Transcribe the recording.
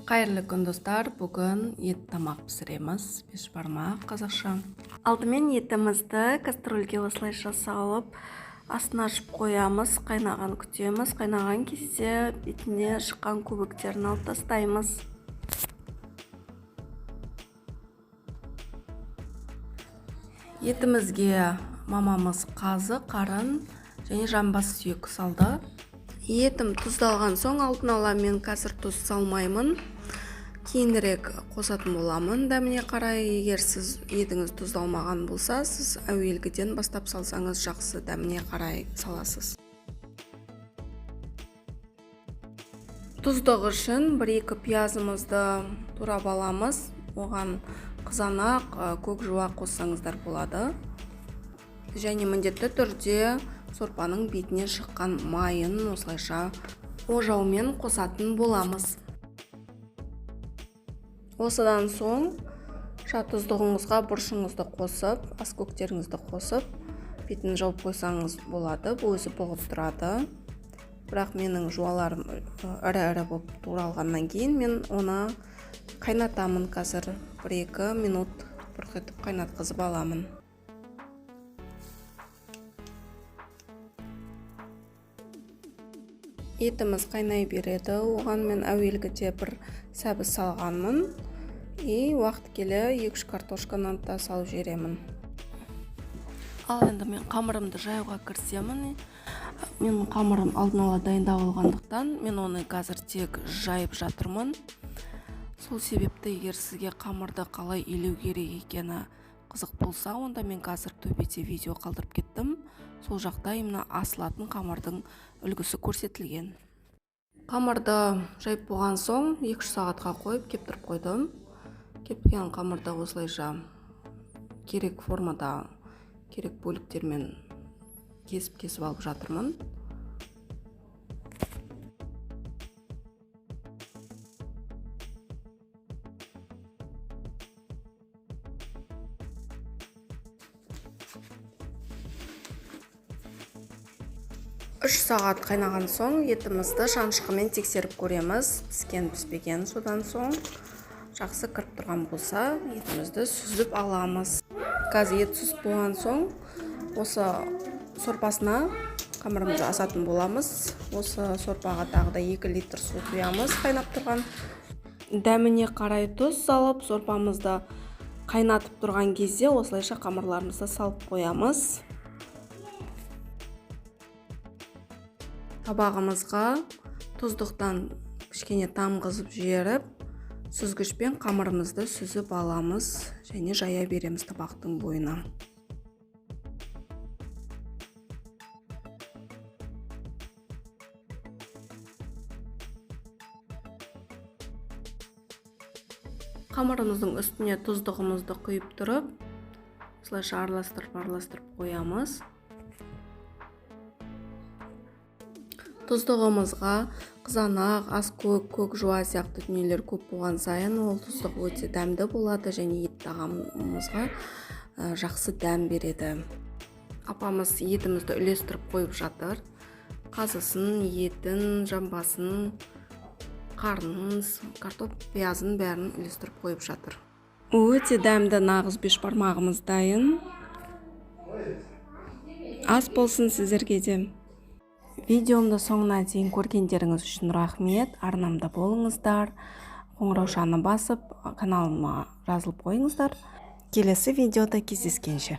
Қайырлы күн, достар! Бүгін ет тамақ пісіреміз, бешбармақ қазақша. Алдымен етімізді кастрюльге осылайша салып, астын ашып қоямыз, қайнаған күтеміз. Қайнаған кезде бетіне шыққан көбіктерін алып тастаймыз. Етімізге мамамыз қазы, қарын және жамбас сүйек салды. Етім тұздалған соң, алдын ала мен қазір тұз салмаймын, кейінірек қосатын боламын дәміне қарай. Егер сіз етіңіз тұздалмаған болса, сіз әуелгіден бастап салсаңыз жақсы, дәміне қарай саласыз. Тұздығы үшін 1-2 пиязымызды турап аламыз. Оған қызанақ, көк жуа қоссаңыздар болады. Және міндетті түрде сорпаның бетіне шыққан майын осылайша ожаумен қосатын боламыз. Осыдан соң тұздығыңызға бұрышыңызды қосып, ас көктеріңізді қосып, бетін жауып қойсаңыз болады. Бұл өзі бұғып тұрады. Бірақ менің жуаларым ірі-ірі болып туралғаннан кейін мен оны қайнатамын. Қазір 1-2 минут бұрқ етіп қайнатқызып аламын. Етіміз қайнай береді. Оған мен әуелгіде бір сәбіз салғанмын. И уақыт келе 2-3 картошканы да салып жіберемін. Ал енді мен қамырымды жаюға кірісемін. Менің қамырым алдын ала дайындап алғандықтан, мен оны қазір тек жайып жатырмын. Сол себепті егер сізге қамырды қалай илеу керек екені қызық болса, онда мен қазір төбеде видео қалдырып кеттім. Сол жақта именно асылатын қамырдың үлгісі көрсетілген. Қамырды жайып болған соң 2-3 сағатқа қойып кептіріп қойдым. Кепкен қамырды осылайша керек формада, керек бөліктермен кесіп-кесіп алып жатырмын. 3 сағат қайнаған соң етімізді шанышқымен тексеріп көреміз, піскен піспеген. Содан соң жақсы кіріп тұрған болса, етімізді сүзіп аламыз. Қазір ет сүзіп болған соң осы сорпасына қамырымызды асатын боламыз. Осы сорпаға тағы да 2 литр су құямыз қайнап тұрған. Дәміне қарай тұз салып, сорпамызды қайнатып тұрған кезде осылайша қамырларымызды салып қоямыз. Табағымызға тұздықтан кішкене тамғызып жіберіп, сүзгішпен қамырымызды сүзіп аламыз және жая береміз табақтың бойына. Қамырымыздың үстіне тұздығымызды құйып тұрып, осылайша араластырып-араластырып қоямыз. Тұздығымызға қызанақ, аскөк, көк жуа сияқты дүниелер көп болған сайын ол тұздық өте дәмді болады және ет тағамымызға жақсы дәм береді. Апамыз етімізді үлестіріп қойып жатыр. Қазысын, етін, жамбасын, қарнын, картоп, пиязын бәрін үлестіріп қойып жатыр. Өте дәмді нағыз бешбармағымыз дайын. Ас болсын сіздерге де. Видеомды соңына дейін көргендеріңіз үшін рахмет. Арнамда болыңыздар. Қоңыраушаны басып, каналыма жазылып қойыңыздар. Келесі видеода кездескенше.